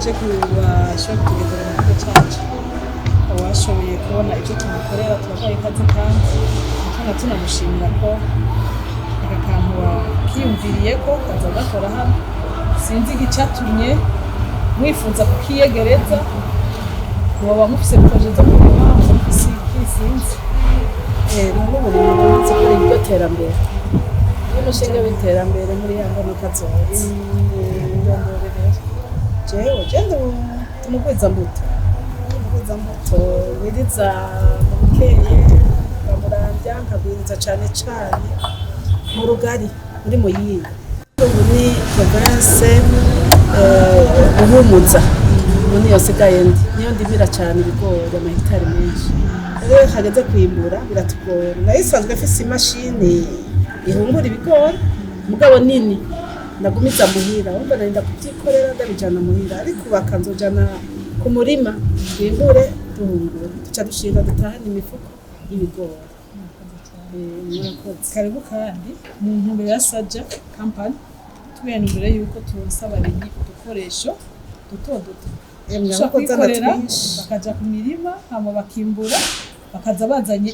Waje kubasha kutugendera mu gihugu cyacu, washoboye kubona ibyo tumukorera, turabaha ikaze kandi tuna tunamushimira ko aka kantu wakiyumviriye ko kaza gakora hano. Sinzi igicatumye mwifuza kukiyegereza, muba mufise projets zo kurima, mufise iki, sinzi. N'uburimyi bumaze kuri iryo terambere n'umushinga w'iterambere muri ya mboneka zose. Ndondore rero. Jewe je ndi umugwizambuto, umugwizambuto ngwiriza mu Bukeye, nkamuramvya, nkagwiriza cane cane mu Rugari muri Muyinga. Ubu ni province Buhumuza, ubu niyo nsigaye ndi, niyo ndimira cane ibigori, amahitari menshi. Rero iyo hageze kwimbura biratugora. Nayo isanzwe mfise imashini ihungura ibigori, mugabo nini ndagumiza muhira, wumva narinda kubyikorera ndabijana muhira, ariko ubu akanzojana ku murima twimbure, duhungure, duca dushinga dutahana imifuko y'ibigori. Murakoze. Karibu kandi. Mu ntumbero ya Saja Company, tubiye intumbero yuko turonsa abarimyi udukoresho duto duto Emwe, dushobora ahubwo zana kwikorera twinshi. bakaja ku mirima, hama bakimbura, bakaza bazanye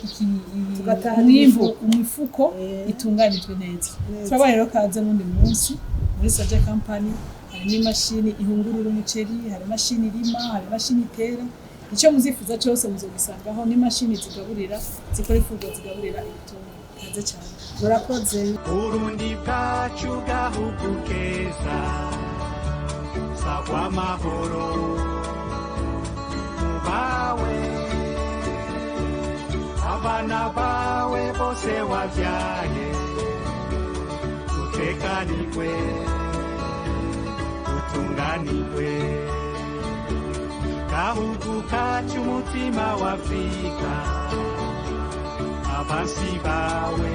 Tugatahana umwimbu, imifuko. imifuko itunganijwe neza. Neza. Turabaye rero kaze n'undi munsi muri Saja Company. Harimo imashini ihungurura umuceri, hari imashini irima, hari imashini itera. Icyo muzifuza cyose muzogisangaho, n'imashini zigaburira, zikora imfungurwa zigaburira ibitungwa. Kaze cyane. Murakoze. Burundi bwacu, gahugu keza, sagwa amahoro bawe, abana bawe bose wabyaye, utekanirwe, utunganirwe, gahugu kacu, umutima wa Afrika, abansi bawe.